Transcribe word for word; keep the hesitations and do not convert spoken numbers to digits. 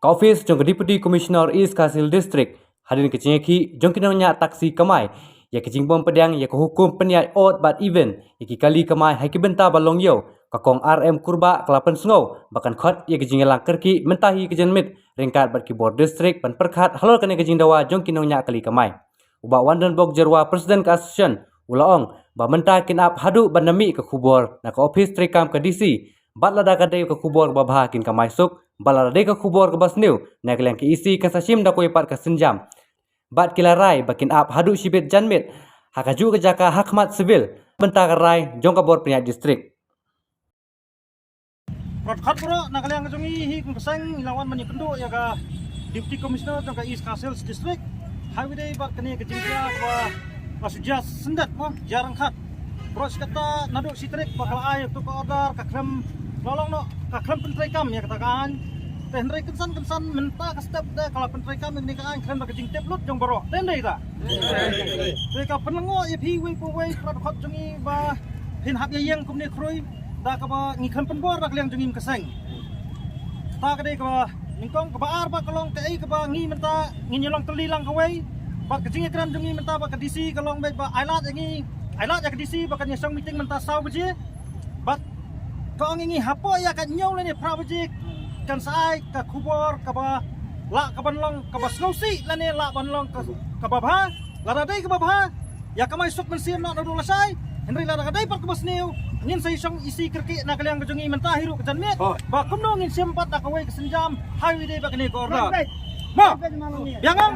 Ka ophis jong ka Deputy Commissioner East Khasi Hills District, hadien ka jingïakhih jong ki nongñiah taksi kamai ïa ka jingbym pdiang ïa ka hukum pynïaid odd bad even ïa ki kali kamai ha ki bynta ba long ïew, ka Kong R M Kurbah ka la pynsngew ba kan khot ïa ka jingïalang kyrkieh mynta hi ka janmiet ryngkat bad ki bor district ban pyrkhat halor kane ka jingdawa jong ki nongñiah kali kamai. U Bah Wandon Bok Jyrwa, President ka Association, u la ong ba mynta kin ap haduh ban da mih ka khubor na ka ophis treikam ka D C, bad lada ka dei ka khubor ba bha kin kamai suk, bad lada dei ka khubor kaba sniew na ka liang ka E C kan sa shim da kawei pat ka sienjam. Bad ki la rai ba kin ap haduh shibit janmiet ha kajuh ka jaka ha khmat civil, bynta ka rai jong ka bor pynïaid district. Bad khot baroh na ka liang ka jong ngi hi kum ka seng ngi la wan ban ïakynduh ïa ka Deputy Commissioner jong ka East Khasi Hills District. Highway Day bad kane ka jingjia kaba la shu jia syndet mo, jia ryngkat. Baroh shi katta naduh shi tarik ba ka la ai ïa ka order ka khlem la long noh, ka khlem pyntreikam ïa kata ka aiñ. Te hynrei kynsan kynsan mynta ka step te ka la pyntreikam ïa kane ka aiñ khlem da ka jingtip lut jong baroh. Te ym dei ta. Te ka pynlyngngoh ïa phi uwei pa uwei, bad khot jong ngi ba phin hap ïa ïeng kumne khrui da kaba ngi khlem pynbor da ka liang jong ngi kum ka seng. Kata ka dei kaba nyngkong. Kaba ar ba ka long kaei kaba ngi mynta ngin ïa long tylli lang kawei. Bad ka jingïakren jong ngi mynta bad ka D C ka long beit ba ai lad ïa ngi, ai lad ïa ka D C ba kan ïa shong meeting mynta saw baje. Bad ka ong ïa ngi hapoh ïa ka hynñiew lane phra baje kan sa ai ka khubor kaba lah kaban long kaba sngewsih lane lah ban long ka, kaba bha. Lada dei kaba bha, ïa kamai suk mynsiem noh naduh lashai. Hynrei lada ka dei pat kaba sniew, ngin sa ïa shong E C kyrkieh na ka liang ka jong ngi mynta hi ruh ka janmiet. Ba kumno ngin shim pat da kawei ka sienjam, Highway Day bad kane ka order. Mo. Biang ngam?